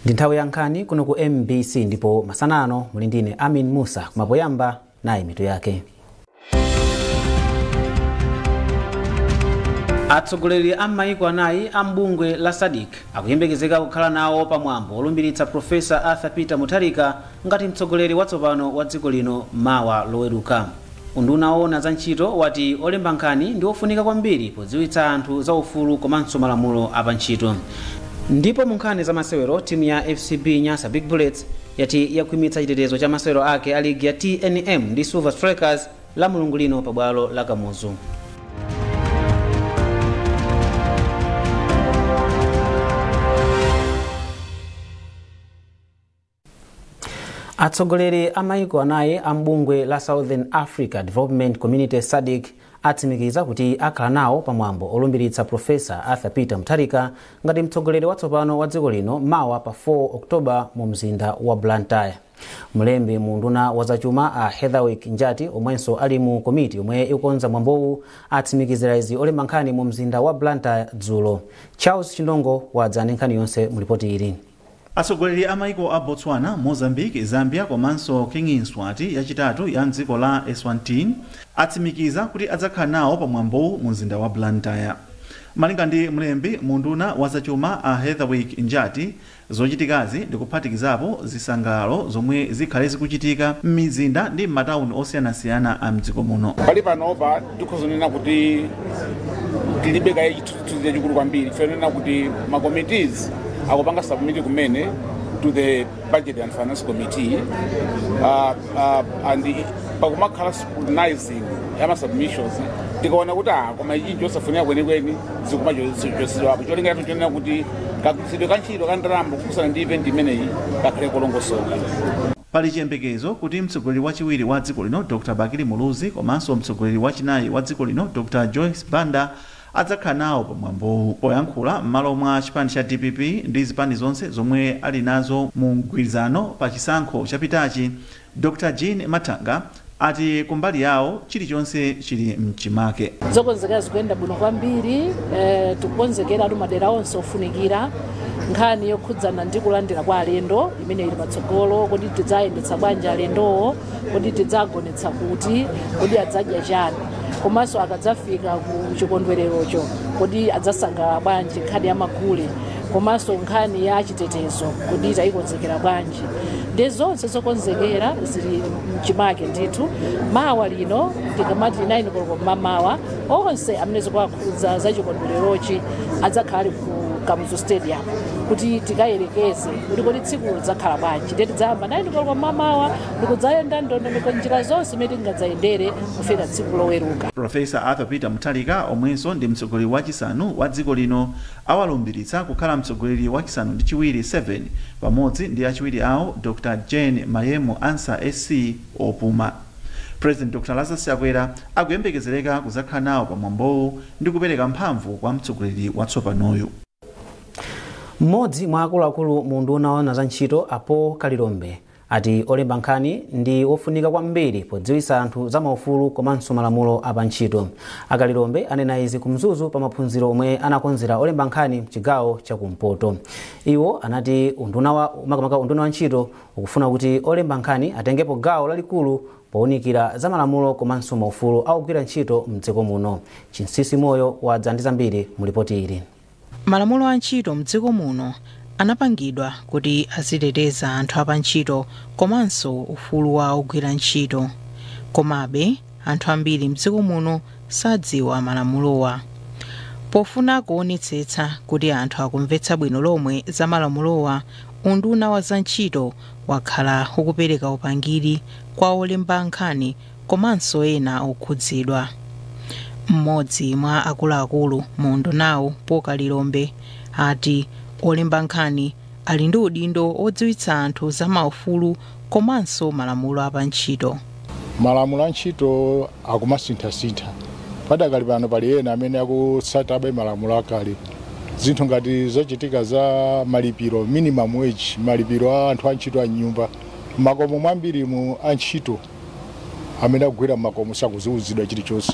Ndi nthawi ya nkhani kuno ku MBC ndipo masana ano muli ndine Amin Musa. Kumapoyamba nayi mitu yake. Atsogoleri a maiko anayi a mbungwe la SADC akuyembekezeka kukhala nawo pamwambo olumbiritsa Profesa Arthur Peter Mutharika ngati mtsogoleri watsopano wa dziko lino mawa loweruka. Unduna woona za ntchito wati olemba nkhani ndi ofunika kwambiri podziwitsa anthu za ufulu komanso malamulo apantchito. Ndipo mu nkhani za masewero, timu ya FCB Nyasa Big Bullets yati yakhwimitsa chitetezo cha masewero ake a ligi ya TNM ndi Silver Strikers la mulungu lino pabwalo la Kamuzu. Atsogoleri a maiko anayi a mbungwe la Southern Africa Development Community SADC atsimikiza kuti akhala nawo pamwambo olumbiritsa Profesa Arthur Peter Mutharika ngati mtsogoleri watsopano wa dziko lino mawa pa 4 Oktoba mu mzinda wa Blantyre. Mlembi mu nduna wa zachuma a Heatherwick Njati, omwenso ali mu komiti omwe ikukonza mwambowu, atsimikizira izi olemba nkhani mu mzinda wa Blantyre dzulo. Charles Chindongo wadza ndi nkhani yonse mu ripoti ili. Atsogoleri a maiko a Botswana, Mozambique, Zambia komanso King Mswati yachitatu ya mdziko la Eswatini atsimikiza kuti adzakhala nawo pamwambowu mu mzinda wa Blantyre. Malinga ndi mlembi mu nduna wa zachuma a Heatherwick Njati, zochitikazi ndikuphatikizapo zisangalalo zomwe zikhale zikuchitika m'mizinda ndi m'matawuni osiyanasiyana a mdziko muno. Pali panopa tikhozonena kuti tilibe kaye chithunzithunzi chachikulu kwambiri, tifanena kuti ma committees akupanga submit kumene to the Budget and Finance Committee, and pakumakhala scrutinizing ya submissions, tikaona kuti koma ichi chosafunika kwenikweni zikumachosedwapo. Cholinga chathu chonena kuti kagwiritsidwe ka ntchito ka ndalama kukusana ndi event imeneyi kakhale kolongosoka. Pali chiyembekezo kuti mtsogoleri wachiwiri wa dziko lino Dr. Bakili Muluzi komanso mtsogoleri wachinayi wa dziko lino Dr. Joyce Banda adzakhala nawo pamwambowu. Poyankhula m'malo mwa chipani cha DPP ndi zipani zonse zomwe ali nazo mu mgwirizano pa chisankho chapitachi, Dr. Jean Mathanga ati kumbali yawo chilichonse chili mchimake. Zokonzekera zikuyenda bwino kwambiri, tikukonzekeratu madera onse ofunikira. Nkhani yokhudzana ndi kulandira kwa alendo imene ili patsogolo, kodi tidzayendetsa bwanji alendowo, kodi tidzagonetsa kuti, kodi adzadya chani, komanso akadzafika ku chikondwererocho kodi adzasangalala bwanji, nkhani ya magule komanso nkhani ya chitetezo kodi tayikonzekera bwanji. Ndi zonse zokonzekera zili mchimake ndithu. Mawa lino tikamati 9 koloko mmamawa, onse amene zikuwakhudza za chikondwererochi adzakhala ku Kamuzu Stadium kuti tikayerekeze kuti kodi tsiku lidzakhala bwanji. Ndiye tidzayamba 9 koloko mmamawa ndikudzayenda ndondomeko njira zonse imene tingadzayendere kufika tsiku loweruka. Profesa Arthur Peter Mutharika, omwenso ndi mtsogoleri wachisanu wa dziko lino, awalumbiritsa kukhala mtsogoleri wachisanu ndi chiwiri 7 pamodzi ndi achiwiri awo Dr. Jane Mayemu Ansah SC opuma. President Dr. Lazarus Chakwera akuyembekezereka kudzakhala nawo pamwambowu ndi kupereka mphamvu kwa mtsogoleri watsopanoyu. Mmodzi mwa akuluakulu mu nduna woona za ntchito a Paul Kalilombe ati olemba nkhani ndi ofunika kwambiri podziwitsa anthu za maufulu komanso malamulo apantchito. Akalilombe anena izi ku Mzuzu pa maphunziro omwe anakonzera olemba nkhani mchigawo chakumpoto. Iwo anati unduna wa ntchito ukufuna kuti olemba nkhani atengepo gawo lalikulu powunikira za malamulo komanso maufulu akugwira ntchito mdziko muno. Chinsisi Moyo wadza ndi zambiri mu ripoti ili. Malamulo a ntchito mdziko muno anapangidwa kuti aziteteza anthu apantchito komanso ufulu wa ogwira ntchito. Komabe anthu ambiri mdziko muno sadziwa malamulowa. Pofuna kuonetsetsa kuti anthu akumvetsa bwino lomwe za malamulowa, unduna wa za ntchito wakhala ukupereka upangiri kwa olemba nkhani komanso ena okhudzidwa. Mmodzi mwa akuluakulu mu undunawu, Paul Kalilombe, ati olemba nkhani ali ndi udindo odziwitsa anthu za maufulu komanso malamulo apantchito. Malamulo a ntchito akumasinthasintha. Padakali pano pali ena amene akutsatabe malamulo akale. Zinthu ngati zochitika za malipiro, minimum wage, malipiro a anthu antchito a nyumba, makomo mwambiri mu antchito amene akugwira makomo sakuziwuzidwa chilichonse.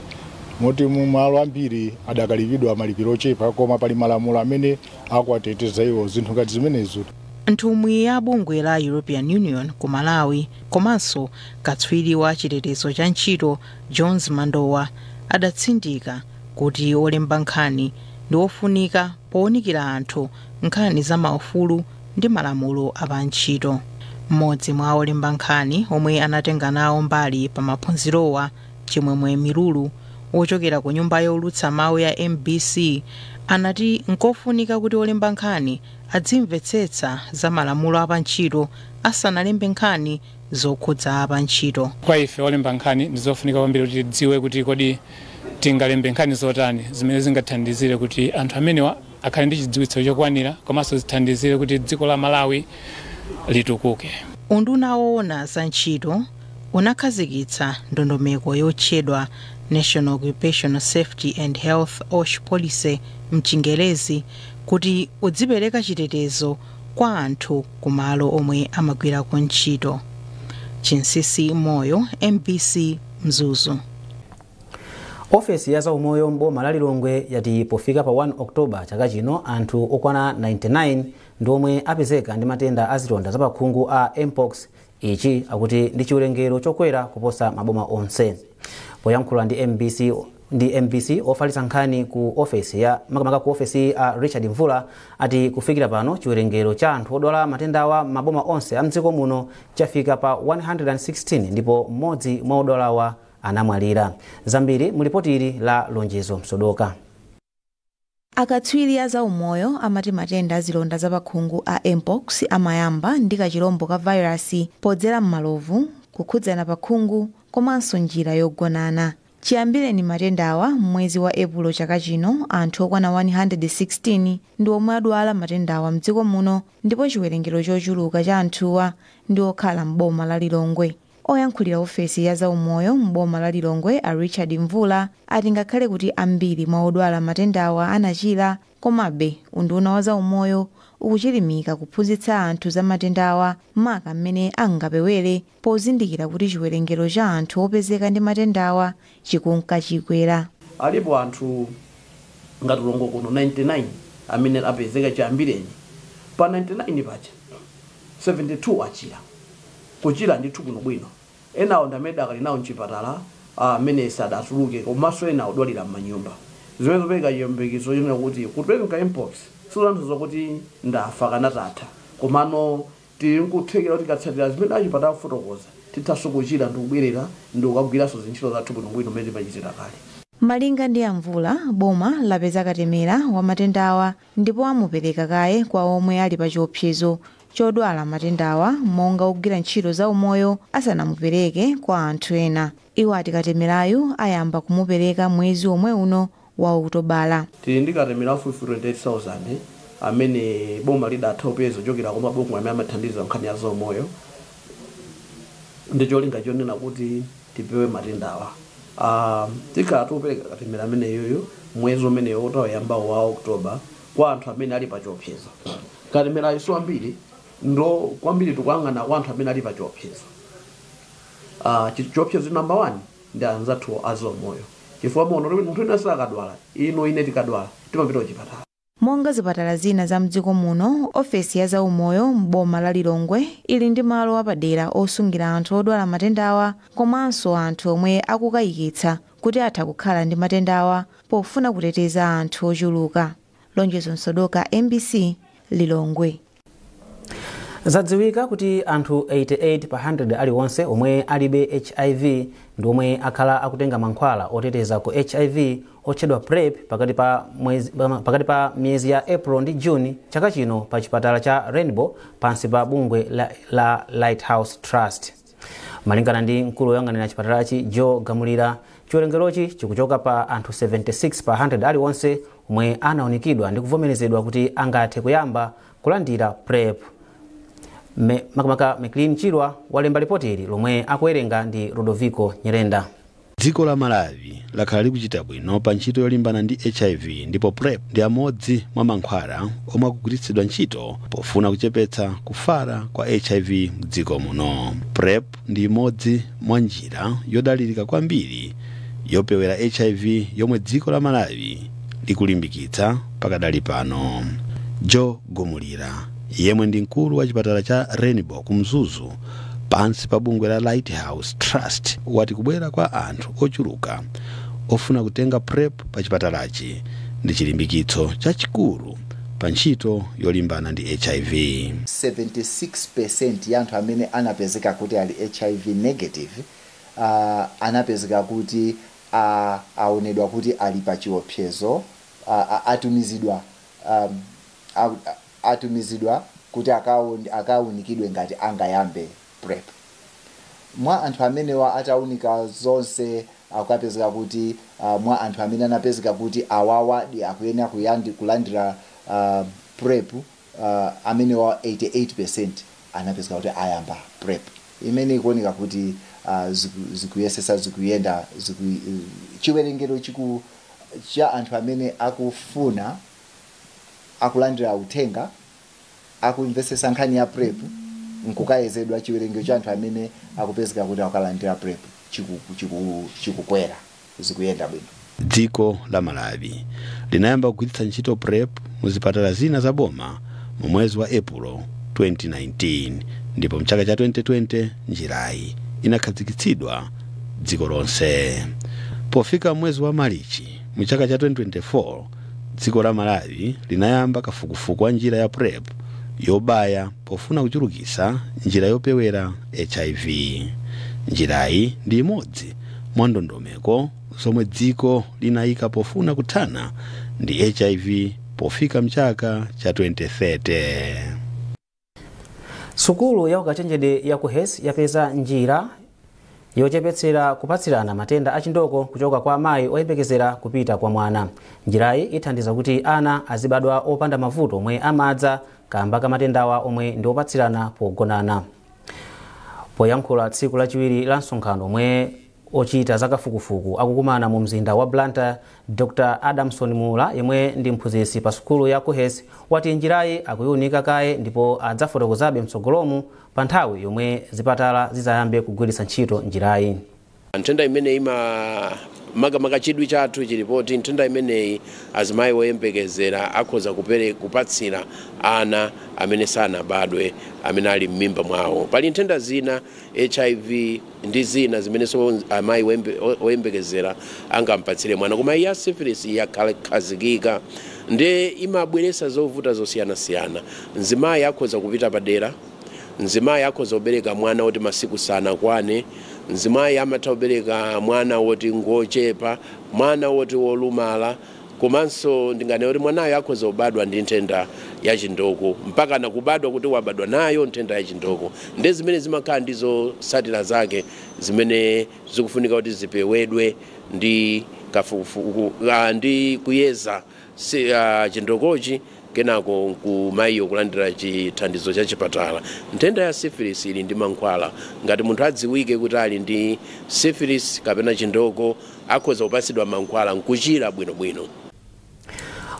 Moti mu malo ambiri adakalipidwa malipiro ochepa, koma pali malamulo amene akuwateteza iwo zinthu ngati zimenezo. Nthumwi ya bungwe la European Union ku Malawi komanso katswiri wa chitetezo cha ntchito Jones Mandowa adatsindika kuti olemba nkhani ndi ofunika powunikira anthu nkhani za maufulu ndi malamulo apantchito. Mmodzi mwa olemba nkhani omwe anatenga nawo mbali pa maphunzirowa, Chimwemwe Milulu, wochokera ku nyumba yowulutsa mawu ya MBC, anati nkofunika kuti olemba nkhani adzimvetsetsa za malamulo apantchito asanalembe nkhani zokhudza apantchito. Kwa ife olemba nkhani ndizofunika kwambiri kuti tidziwe kuti kodi tingalembe nkhani zotani zimene zingathandizire kuti anthu amenewa akhale ndi chidziwitso chokwanira, komanso zithandizire kuti dziko la Malawi litukuke. Unduna woona za ntchito unakhazikitsa ndondomeko yotchedwa National Occupational Safety and Health OSH Policy mchingerezi kuti udzipereka chitetezo kwa anthu kumalo omwe amagwirako ntchito. Chinsisi Moyo, MBC, Mzuzu. Ofesi ya zaumoyo mboma la Lilongwe yati pofika pa 1 Oktoba chaka chino, anthu okwana 99 ndi omwe apezeka ndi matenda azilonda zapakhungu a mpox. Ichi akuti ndi chiwerengero chokwera kuposa maboma onse. Poyankhula ndi MBC, ofalitsa nkhani ku ofesi ya makamaka ku ofesi a Richard Mvula ati kufikira pano chiwerengero cha anthu odwala matendawa maboma onse a mdziko muno chafika pa 116, ndipo mmodzi mwa odwalawa anamwalira. Zambiri mu lipoti ili la Lonjezo Msodoka. Akatswiri a zaumoyo amati matenda azilonda zapakhungu a mpox amayamba ndi kachilombo ka vairasi podzera m'malovu, kukhudzana pakhungu komanso njira yogonana. Chiyambireni matendawa m'mwezi wa Epulo chaka chino, anthu okwana 116 ndi omwe adwala matendawa mdziko muno, ndipo chiwerengero chochuluka cha anthuwa ndi okhala m'boma la Lilongwe. Oyankhulira ofesi ya zaumoyo m'boma la Lilongwe a Richard Mvula ati ngakhale kuti ambiri mwa odwala matendawa anachira, komabe unduna wa zaumoyo ukuchilimika kuphunzitsa anthu za matendawa, maka mmene angapewere, pozindikira kuti chiwerengero cha anthu opezeka ndi matendawa chikunka chikwera. Alipo anthu ngati Lilongwe kuno 99 amene apezeka chiyambireni. Pa 99 paja, 72 achira, kuchira ndithu bwinobwino. Enawo ndi amene akali nawo mchipatala, amene sadatuluke, komanso ena odwalira m'manyumba, zimene zopereka chiyembekezo chonena kuti kupereka mpox sizotanthauza kuti ndafa kanatatha, komano tili nkuthekera kuti tikatsatira zimene achipatala kufotokoza, tithanso kuchira ndi kubwerera ndi kukagwiranso zintchito zathu bwinobwino mmene timachitira kale. Malinga ndi amvula, boma lapeza katemera wa matendawa ndipo amupereka kaye kwa omwe ali pa chiopsezo chodwala matendawa, monga ogwira ntchito za umoyo, asanamupereke kwa anthu ena. Iwo ati katemerayu ayamba kumupereka mwezi omwe uno wa Okutobala. Tili ndi katemera wafupifupi 28,000 amene boma lidatha kupeza kuchokera kwa mabungwe amene amathandiza nkhani ya zaumoyo, ndi cholinga chonena kuti tipewe matendawa. Tikhala tikupereka katemera ameneyoyo mwezi umeneyo utawuyamba wa Oktoba kwa anthu amene ali pa chiopsezo. Katemera iso ambiri ndo kwambiri tikuyang'ana kwa anthu amene ali pa chiopsezo. Chiopsezo number one ndi anzathu azaumoyo, chifukwa muno munthu ina sakadwala, ino ine tikadwala timapita kuchipatala. Monga zipatala zina za mdziko muno, ofesi ya zaumoyo m'boma la Lilongwe ili ndi malo apadera osungira anthu odwala matendawa komanso anthu omwe akukayikitsa kuti atha kukhala ndi matendawa, pofuna kuteteza anthu ochuluka. Lonjezo Msodoka, MBC, Lilongwe. Zadziwika kuti anthu 88 pa 100 aliwonse omwe alibe HIV ndi omwe akhala akutenga mankhwala oteteza ku HIV otchedwa PrEP pakati pa miyezi ya April ndi June chaka chino pa chipatala cha Rainbow pansi pa bungwe la Lighthouse Trust. Malingana ndi mkulu woyang'anira chipatalachi Joe Gamulira, chiwerengerochi chikuchoka pa anthu 76 pa 100 aliwonse omwe anawunikidwa ndi kuvomerezedwa kuti angathe kuyamba kulandira PrEP. Makamaka Mclean Chilwa walemba ripoti ili lomwe akuwerenga ndi Rodoviko Nyerenda. Dziko la Malawi lakhala likuchita bwino pa ntchito yolimbana ndi HIV, ndipo PrEP ndi amodzi mwa mankhwala omwe akugwiritsidwa ntchito pofuna kuchepetsa kufala kwa HIV mdziko muno. PrEP ndi imodzi mwa njira yodalirika kwambiri yopewera HIV yomwe dziko la Malawi likulimbikitsa pakadali pano. Joe Gumulira yemwe ndi mkulu wa chipatala cha Rainbow ku Mzuzu pansi pa bungwe la Lighthouse Trust, wati kubwera kwa anthu ochuluka ofuna kutenga PrEP pa chipatalachi ndi chilimbikitso chachikulu pa ntchito yolimbana ndi HIV. 76% ya anthu amene anapezeka kuti ali HIV negative anapezeka kuti aonedwa kuti ali pa chiopsezo, atumizidwa kuti akaunikidwe ngati angayambe PrEP. Mwa anthu amenewa ataunika zonse akapezeka kuti mwa anthu amene anapezeka kuti awawa akuyenera kulandira PrEP, amenewa 88% anapezeka kuti ayamba PrEP, imene ikuoneka kuti zikuyesesa zikuyenda chiwerengero cha anthu amene akufuna akulandira uthenga akumvesesa nkhani ya PrEP nkukayezedwa, chiwerengero cha anthu amene akupezeka kuti akalandira PrEP chikukwera, zikuyenda bwino. Dziko la Malawi linayamba kugwiritsa ntchito PrEP muzipatala zina za boma mu mwezi wa Epulo 2019, ndipo mchaka cha 2020 njirayi inakhazikitsidwa dziko lonse. Pofika mwezi wa Marichi mu chaka cha 2024, dziko la Malawi linayamba kafukufuku wa njira ya PrEP yobaya pofuna kuchulukitsa njira yopewera HIV. Njirayi ndi imodzi mwa ndondomeko zomwe dziko linayika pofuna kuthana ndi HIV pofika mchaka cha 2030. Sukulu ya ukachenjede ya KUHeS yapeza njira yochepetsera kupatsirana matenda achindoko kuchoka kwa amayi oyembekezera kupita kwa mwana. Njirayi ithandiza kuti ana azibadwa opanda mavuto omwe amadza kamba ka matendawa omwe ndi opatsirana pogonana. Poyankhula tsiku lachiwiri la msonkhano omwe ochita zakafukufuku akukumana mu mzinda wa Blantyre, Dr. Adamson Mula yemwe ndi mphunzitsi pa sukulu ya KUHeS wati njirayi akuyiunika kaye ndipo adzafotokozabe mtsogolomu pa nthawi yomwe zipatala zizayambe kugwiritsa ntchito njirayi. Nthenda imeneyi makamaka chidwi chathu chilipoti nthenda imeneyi azimayi woyembekezera akhoza kupatsira ana amene sanabadwe amene ali m'mimba mwawo. Pali nthenda zina HIV ndi zina zimenenso amayi woyembekezera angampatsire mwana, koma iya syphilis yakhazikika ndi imabweretsa zovuta zosiyanasiyana. Mzimayi akhoza kupita padera, mzimayi akhoza kubereka mwana woti masiku sanakwane, mzimayi amatha kubereka mwana woti ngochepa, mwana woti wolumala, komanso ndingane kuti mwanayo akhoza kubadwa ndi nthenda ya chindoko, mpaka nakubadwa kuti wabadwa nayo nthenda ya chindoko. Ndi zimene zimakhala ndizo satira zake zimene zikufunika kuti zipewedwe ndi kafukufuku ndi kuyeza chindokochi kenako kumayiyo kulandira chithandizo cha chipatala. Nthenda ya syphilis ili ndi mankhwala. Ngati munthu adziwike kuti ali ndi syphilis kapena chindoko akhoza kupatsidwa mankhwala nkuchira bwinobwino.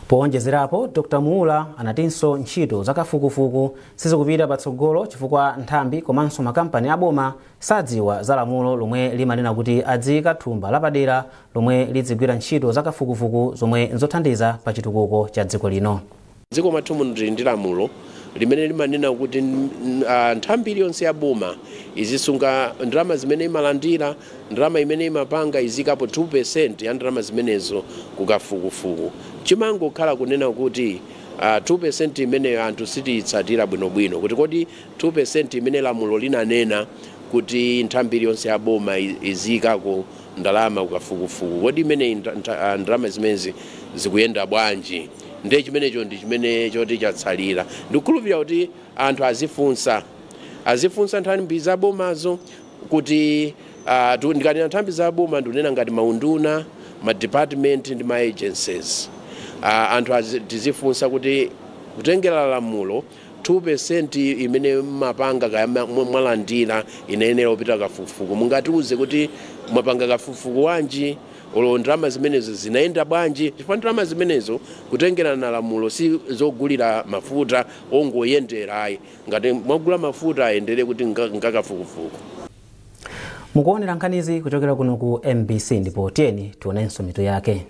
Powonjezerapo, Dr. Muula anatinso ntchito zakafukufuku sizikupita patsogolo chifukwa nthambi komanso makampani aboma sadziwa za lamulo lomwe limanena kuti adziyika thumba lapadera lomwe lidzigwira ntchito zakafukufuku zomwe nzothandiza pa chitukuko cha dziko lino. Dziko mwathu muno tili ndi lamulo limene limanena kuti nthambi iliyonse ya boma izisunga ndalama zimene imalandira, ndalama imene imapanga izikapo 2% ya ndalama zimenezo kukafukufuku. Chimangokhala kunena kuti 2% imeneyo anthu sitiyitsatira bwinobwino, kuti kodi 2% imene lamulo linanena kuti nthambi iliyonse ya boma izikako ndalama kukafukufuku, kodi imene ndalama zimenezi zikuyenda bwanji? Ndiye chimenecho ndi chimene choti chatsalira. Ndikukhulupirira kuti anthu azifunsa nthambi za bomazo kuti ndikanena nthambi za boma ndikunena ngati maunduna, ma department ndi ma agencies. Anthu tizifunsa kuti kutengera lamulo 2% imene mapanga kaya mwalandira inayenera kupita kafukufuku, mungatiuze kuti mwapanga kafukufuku wanji, olo ndalama zimenezo zinaenda bwanji? Chifukwa ndalama zimenezo kutengera na lamulo si zogulira mafuta ongoyendera ayi, ngati mwagula mafuta ayendere kuti ngakafukufuku. Mukuonera nkhanizi kuchokera kuno ku MBC ndipo tiyeni tionenso mitu yake.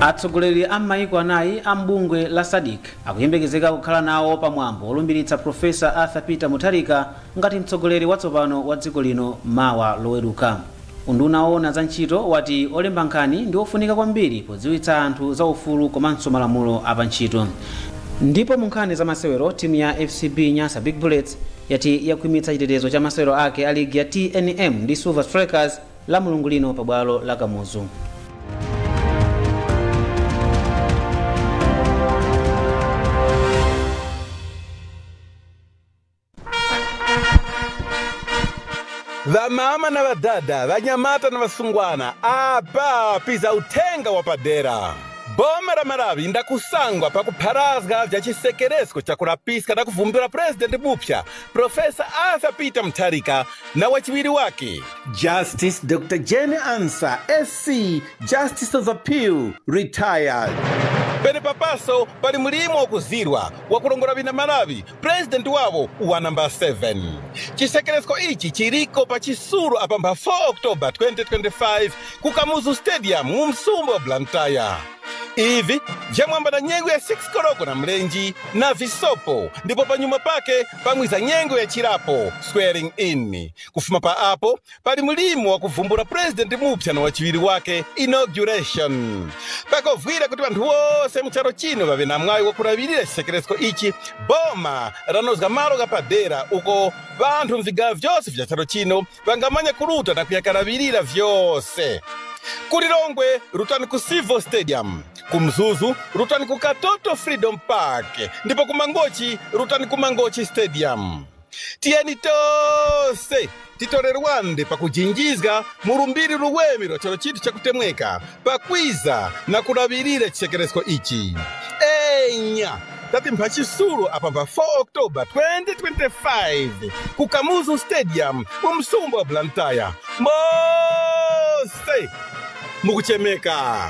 Atsogoleri a maiko anayi a mbungwe la SADC akuyembekezeka kukhala nawo pamwambo olumbiritsa Profesa Arthur Peter Mutharika ngati mtsogoleri watsopano wa dziko lino mawa Loweruka. Unduna owona za ntchito wati olemba nkhani ndi ofunika kwambiri podziwitsa anthu za ufulu komanso malamulo apantchito. Ndipo mu nkhani za masewero, timu ya FCB Nyasa Big Bullets yati yakhwimitsa chitetezo cha masewero ake a ligi ya TNM ndi Silver Strikers la Mulungu lino pabwalo la Kamuzu. Vamama na vadada, vanyamata na vasungwana, apa piza uthenga wa padera. Boma la Malawi ndakusangwa pakupharazga vya chisekeresko cha kulapiska na kuvumbira president mupya Profesa Arthur Peter Mutharika na wachiwiri wake Justice Dr. Jane Ansah SC, Justice of Appeal retired. Pene papaso pali mulimo wakuzirwa wakulongola vina Malawi president wawo wa namba 7. Chisekeresko ichi chiliko pa chisulu apamba 4 October 2025 ku Kamuzu Stadium mu msumba wa Blantyre. Ivi vyamwamba na nyengo ya 6 koloko na mlenji na visopo, ndipo panyuma pake pamwiza nyengo ya chilapo swearing in. Kufuma pa apo pali mulimo wa kuvumbula president mupya na wachiwiri wake inauguration. Pakovwira kuti vanthu wose mcharo chino vave na mwayi wakulawirira chisekeresko ichi, boma ranozga malo gapadera uko vanthu mvigawo vyose vya charo chino vangamanya kuluta na kuyakalawirira vyose. Kulilongwe rutani ku Civil Stadium, kumzuzu rutani ku Katoto Freedom Park, ndipo kumangochi rutani ku Mangochi Stadium. Tiyeni tose titorerwande pakujinjizga murumbiri ruwemi lwa chalo chithu chakutemweka pakwiza na kulawirira chisekeresko ichi. Enya tati mpachisulu apamba 4 October 2025 ku Kamuzu Stadium mu msumba wa Blantyre. Mose mukuchemeka.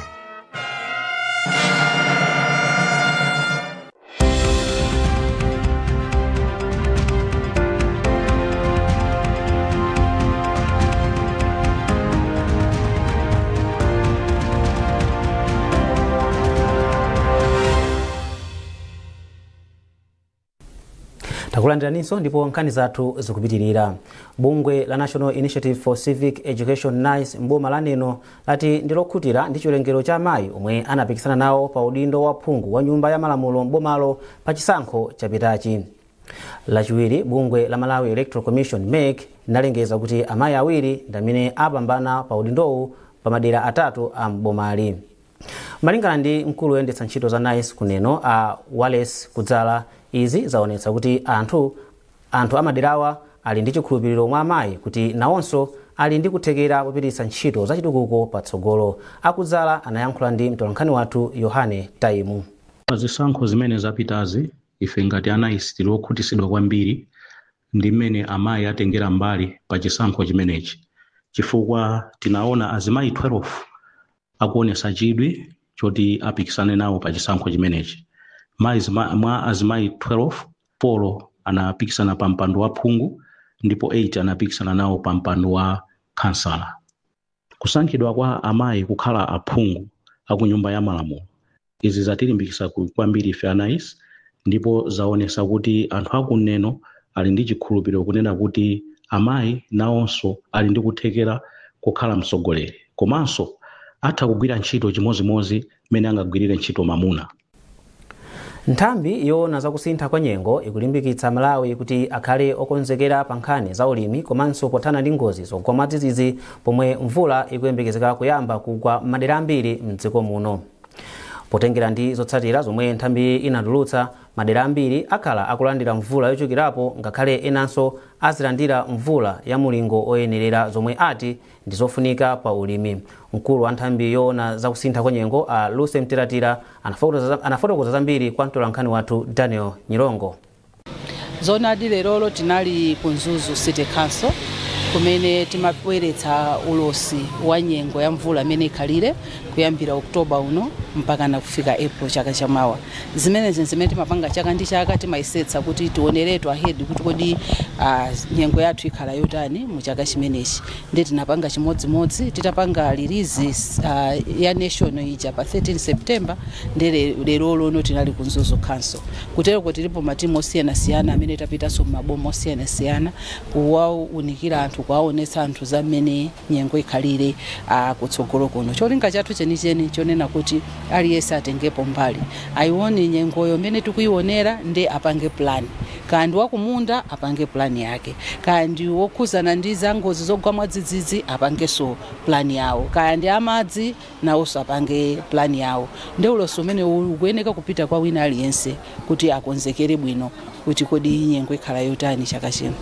Takulandiraninso ndipo nkhani zathu zikupitirira. Bungwe la National Initiative for Civic Education NICE mboma la Neno lati ndilokhutira ndi chiwerengero cha amayi omwe anapikisana nawo pa udindo wa phungu wa nyumba ya malamulo mbomalo pa chisankho chapitachi. Lachiwiri, bungwe la Malawi Electoral Commission MEC linalengeza kuti amayi awiri ndi amene apambana pa udindowu pa madera atatu a mbomali. Malingana ndi mkulu woyendetsa ntchito za NICE kuneno a Wallace Kudzala, izi zaonetsa kuti anthu amaderawa ali ndi chikhulupiriro mwa amayi kuti nawonso ali ndi kuthekera kupititsa ntchito za chitukuko patsogolo. Akudzala anayankhula ndi mtolankhani wathu Yohane Taimu. Pa zisankho zimene zapitazi, ife ngati a NICE tili okhutitsidwa kwambiri ndi mmene amayi atengera mbali pa chisankho chimenechi, chifukwa tinaona azimayi 12 akuonesa chidwi choti apikisane nawo pa chisankho chimenechi. Mwa azimayi 12, 4 anapikisana pa mpando wa phungu ndipo 8 anapikisana nawo pa mpando wa kansala. Kusankhidwa kwa amayi kukhala aphungu akunyumba ya malamulo, izi zatilimbikitsa kwambiri ife a NICE, ndipo zaonesa kuti anthu akuneno ali ndi chikhulupiriro kunena kuti amayi nawonso ali ndi kuthekera kukhala mtsogoleri, komanso atha kugwira ntchito chimozimozi mmene angagwirire ntchito mamuna. Nthambi yoona zakusintha kwa nyengo ikulimbikitsa Malawi kuti akhale okonzekera pa nkhani za ulimi komanso pothana ndi ngozi zogwa mwadzidzidzi pomwe mvula ikuyembekezeka kuyamba kugwa madera ambiri mdziko muno. Potengera ndi zotsatira zomwe nthambi inatulutsa, madera ambiri akhala akulandira mvula yochulukirapo ngakhale enanso azilandira mvula ya mulingo oyenerera zomwe ati ndi zofunika pa ulimi. Mkulu wa nthambi yoona zakusintha kwa nyengo a Lucy Mtiratira anafotokoza zambiri kwa mtolankhani wathu Daniel Nyirongo. Zonadi lerolo tinali ku Mzuzu City Council Kumene timabweretsa ulosi wa nyengo ya mvula imene ikhalire kuyambira Oktoba uno mpaka na kufika April chaka chamawa. Zimenezi zimene timapanga chaka ndi chaka, timayesetsa kuti tioneretu ahead kuti kodi nyengo yathu ikhala yotani mu chaka chimenechi. Ndi tinapanga chimodzimodzi titapanga release ya national ija pa 13 September, ndi lero lono tinali ku Mzuzu Council. Kutereko tilipo matimu osiyanasiyana amene tapitanso maboma osiyanasiyana kuwaunikira anthu, kuwaonetsa anthu za mmene nyengo ikhalire kutsogolo kuno. Cholinga chathu chenicheni chonena kuti aliyense atengepo mbali, ayione nyengoyo mmene tikuyionera, ndi apange plan. Kandi wakumunda apange plan yake, kandi wokhuzana ndi za ngozi zogwa mwadzidzidzi apangenso plan yawo, kaya ndi amadzi nawonso apange plan yawo. Ndi ulosi umene ukuyeneka kupita kwa wina aliyense kuti akonzekere bwino kuti kodi nyengo ikhala yotani chaka chino.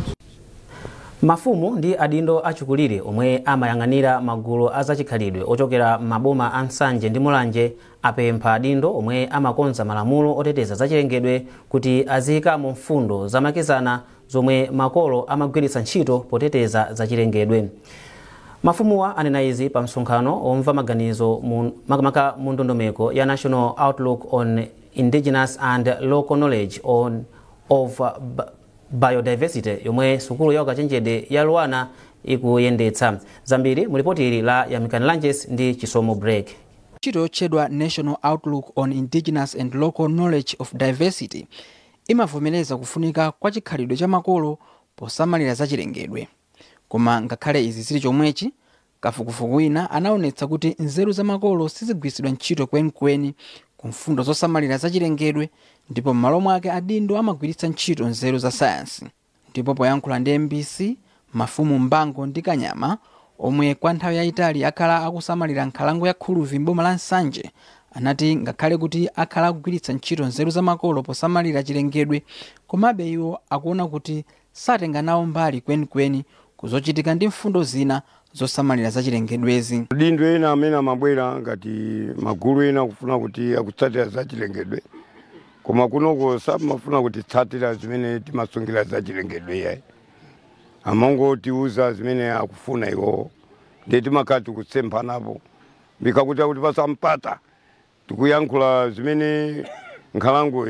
Mafumu ndi adindo achikulire omwe amayang'anira magulu azachikhalidwe ochokera maboma a Nsanje ndi Mulanje apempha adindo omwe amakonza malamulo oteteza zachilengedwe kuti aziyikamo mfundo zamakedzana zomwe makolo amagwiritsa ntchito poteteza zachilengedwe. Mafumuwa anena izi pa msonkhano omva maganizo makamaka mu ndondomeko ya National Outlook on Indigenous and Local Knowledge of Biodiversity yomwe sukulu ya ukachenjede ya Luanar ikuyendetsa. Zambiri mu ripoti ili la Yamikani Langes ndi Chisomo Break. Ntchito yotchedwa National Outlook on Indigenous and Local Knowledge of Diversity imavomereza kufunika kwa chikhalidwe cha makolo posamalira zachilengedwe. Koma ngakhale izi zili chomwechi, kafukufuku wina anaonetsa kuti nzeru za makolo sizigwiritsidwa ntchito kwenikweni ku mfundo zosamalira zachilengedwe, ndipo m'malo mwake adindo amagwiritsa ntchito nzeru za sayansi. Ndipo poyankhula ndi MBC, mafumu Mbango ndi Kanyama, omwe kwa nthawi yayitali akhala akusamalira nkhalango ya Khuluvi m'boma la Nsanje, anati ngakhale kuti akhala akugwiritsa ntchito nzeru za makolo posamalira chilengedwe, komabe iwo akuona kuti satenga nawo mbali kwenikweni kuzochitika ndi mfundo zina zosamalira zachilengedwezi. Adindo ena amene amabwera ngati magulu ena kufuna kuti akutsatira zachilengedwe, koma kunoko samafuna kutitsatira zimene timasungira zachilengedwe yayi. Amangotiuza zimene akufuna iwowo, ndiye timakhala tikusemphanapo bikakuti akuti pasampata tikuyankhula zimene nkhalango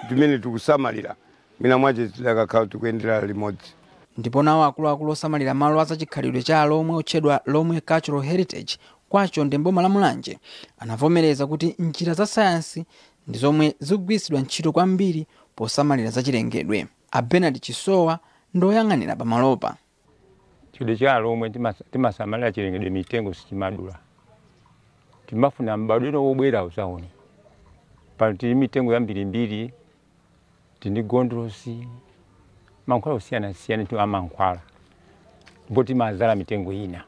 zimene tikusamalira, mwina mwache tidakakhala tikuyendera limodzi. Ndipo nawo akuluakulu osamalira malo azachikhalidwe cha Alomwe otchedwa Lomwe Cultural Heritage kwacho ndi mboma la Mulanje anavomereza kuti njira za sayansi ndi zomwe zikugwiritsidwa ntchito kwambiri posamalira zachilengedwe. A Bernard Chisowa ndoyang'anira pamalopa. Chikhalidwe cha Alomwe timasamalira chilengedwe, mitengo sitimadula, timafuna m'badwo wobwera usaone. Pano tili mitengo yambirimbiri, tindi gondolosi, mankhwala osiyanasiyana ti amankhwala, ndipo timazala mitengo ina.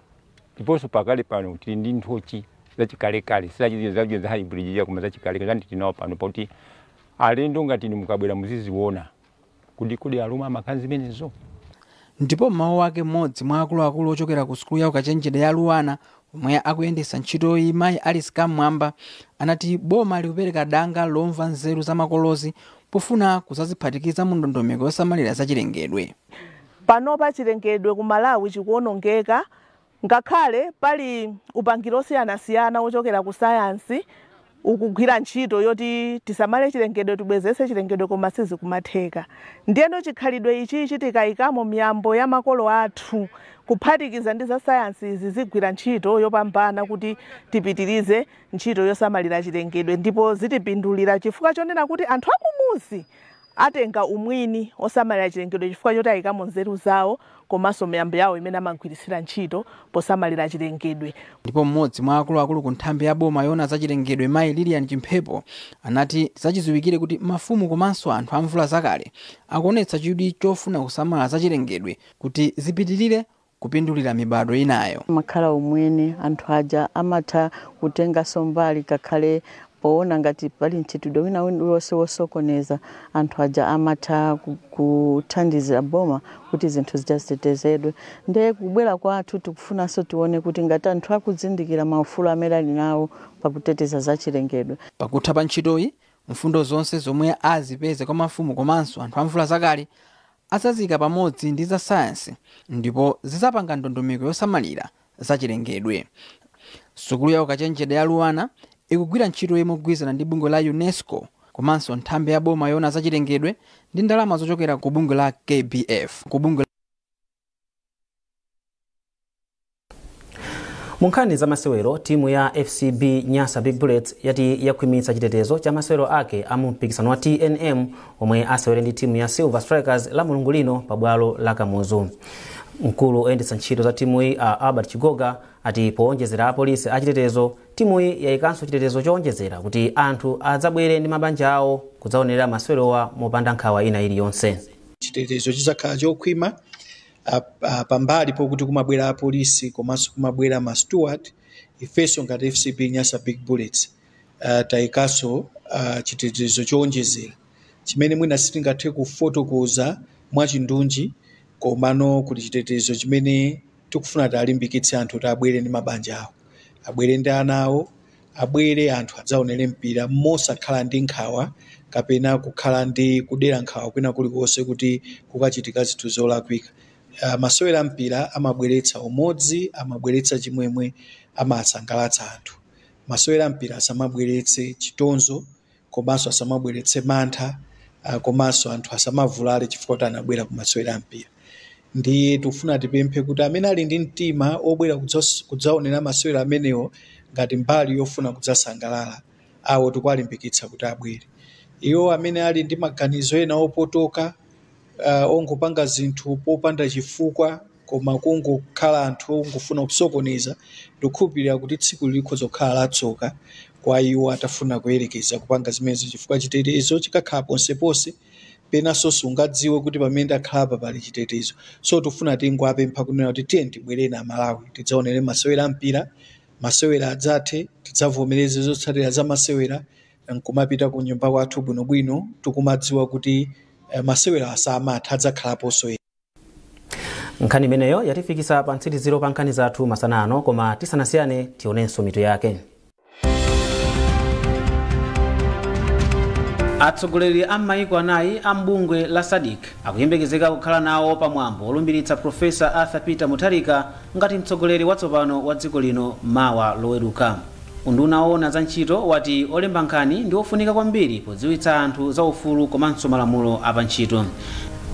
Ndiponso pakali pano tili ndi nthochi zachikalekale, sizachizo za hybrid koma zachikalekale zandi tinawo pano, pakuti alendo ngati inu mukabwera muziziona kuti kodi Alomwe amakhala zimenezo. Ndipo mmawu ake, mmodzi mwa akuluakulu ochokera ku sukulu ya ukachenjede ya Luanar omwe akuyendetsa ntchitoyi, mayi Alice Kamwamba, anati boma likupereka danga lomva nzeru za makolozi pofuna kuzaziphatikiza mu ndondomeko yosamalira zachilengedwe. Panopa chilengedwe ku Malawi chikuonongeka, ngakhale pali upangiri osiyanasiyana ochokera ku sayansi ukugwira ntchito yoti tisamale chilengedwe, tibwezese chilengedwe, koma sizikumatheka. Ndiyeno chikhalidwe ichichi tikayikamo miyambo ya makolo athu kuphatikiza ndi za sayansi, izi zigwira ntchito yopambana kuti tipitirize ntchito yosamalira chilengedwe, ndipo zitipindulira chifukwa chonena kuti anthu akumuzi atenga umwini osamalira chilengedwe chifukwa choti ayikamo nzeru zawo komanso miyambo yawo imene amagwirisira ntchito posamalira chilengedwe. Ndipo mmodzi mwa akuluakulu ku nthambi ya boma yoona zachilengedwe, mayi Lilian Chimphepo, anati zachidziwikire kuti mafumu komanso anthu amvula zakale akuonetsa chidwi chofuna kusamala zachilengedwe kuti zipitirire kupindulira mibado inayo. Makhala umwini, anthu aja amatha kutenganso mbali kakhale poona ngati pali mchitidwe wina wonse wosokoneza, anthu aja amatha kuthandizira boma kuti zinthu zija zitetezedwe. Ndiye kubwera kwathu tikufunanso tione kuti ngati anthu akuzindikira maufulu amene ali nawo pakuteteza zachilengedwe. Pakutha pa ntchitoyi, mfundo zonse zomwe azipeze kwa mafumu komanso anthu amvula zakale azazika pamodzi ndi za sayansi ndipo zizapanga ndondomeko yosamalira zachilengedwe. Sukulu ya ukachenjede ya Luanar ikugwira ntchito yomugwirizana ndi bungwe la UNESCO komanso nthambi ya boma yoona zachilengedwe ndi ndalama zochokera ku bungwe la KBF ku bungwe. Munkhani za masewero, timu ya FCB Nyasa Big Bullets yati yakhwimitsa chitetezo cha masewero ake a mpikisano wa TNM omwe asewere ndi timu ya Silver Strikers la mulungu lino pabwalo la Kamuzu. Mkulu oyendetsa ntchito za timuyi a Albert Chigoga ati powonjezera apolisi achitetezo, timuyi yayikanso chitetezo chowonjezera kuti anthu adzabwere ndi mabanja awo kudzaonera masewerowa mopanda nkhawa ina iliyonse. Chitetezo chizakhala chokhwima pambali pokuti kumabwera apolisi komanso kumabwera ma steward. Ifenso ngati FCB Nyasa Big Bullets tayikanso chitetezo chowonjezera chimene mwina sitingathe kufotokoza mwachindunji, komano kuti chitetezo chimene tikufuna talimbikitse anthu kuti abwere ndi mabanja awo, abwere ndi ana awo, abwere anthu adzaonere mpira mosakhala ndi nkhawa kapena kukhala ndi kudera nkhawa kwina kulikonse kuti kukachitika zinthu zolakwika. Masewera mpira amabweretsa umodzi, amabweretsa chimwemwe, amasangalatsa anthu. Masewera mpira asamabweretse chitonzo komanso asamabweretse mantha, komanso anthu asamavulale chifukwa kuti anabwera ku masewera mpira. Ndiye tikufuna tipemphe kuti amene ali ndi mtima obwera kudzaonera masewera amenewo ngati mbali yofuna kudzasangalala, awo tikuwalimbikitsa kuti abwere. Iwo amene ali ndi maganizo ena opotoka, ongopanga zinthu popanda chifukwa koma kungokhala anthu ongofuna kusokoneza, ndikukhulupirira kuti tsiku likhoza kukhala latsoka kwa iwo atafuna kuyerekeza kupanga zimenezo, chifukwa chitetezo chikakhala ponseponse penanso sungadziwe kuti pamene ndakhalapa pali chitetezo. So tifuna tingowapempha kunena kuti tiye tibwereni Amalawi tidzaonere masewera mpira, masewera adzathe, tidzavomereze zotsatira za masewera nkumapita ku nyumba kwathu bwinobwino tikumadziwa kuti masewera asamatha adzakhalaponso. Nkhani imeneyo yatifikisa pa mtsiriziro pa nkhani zathu masana ano, koma tisanasiyane tionenso mitu yake. Atsogoleri a maiko anayi a mbungwe la SADC akuyembekezeka kukhala nawo pamwambo olumbiritsa Profesa Arthur Peter Mutharika ngati mtsogoleri watsopano wa dziko lino mawa loweruka. Unduna woona za ntchito wati olemba nkhani ndi ofunika kwambiri podziwitsa anthu za ufulu komanso malamulo apa ntchito.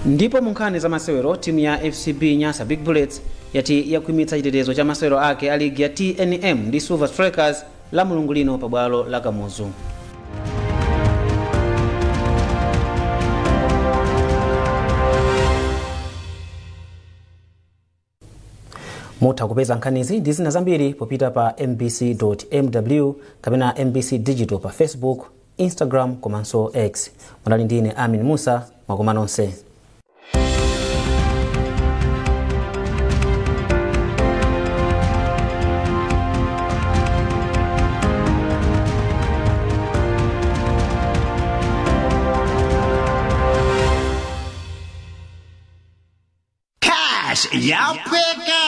Ndipo mu nkhani za masewero, timu ya FCB Nyasa Big Bullets yati yakhwimitsa chitetezo cha masewero ake a ligi ya TNM ndi Silver Strikers la mulungu lino pabwalo la Kamuzu. Mutha kupeza nkhanizi ndi zina zambiri popita pa mbc.mw kapena MBC Digital pa Facebook, Instagram komanso X. Munali ndine Amin Musa, mwakoma nonse. Cash yapweka.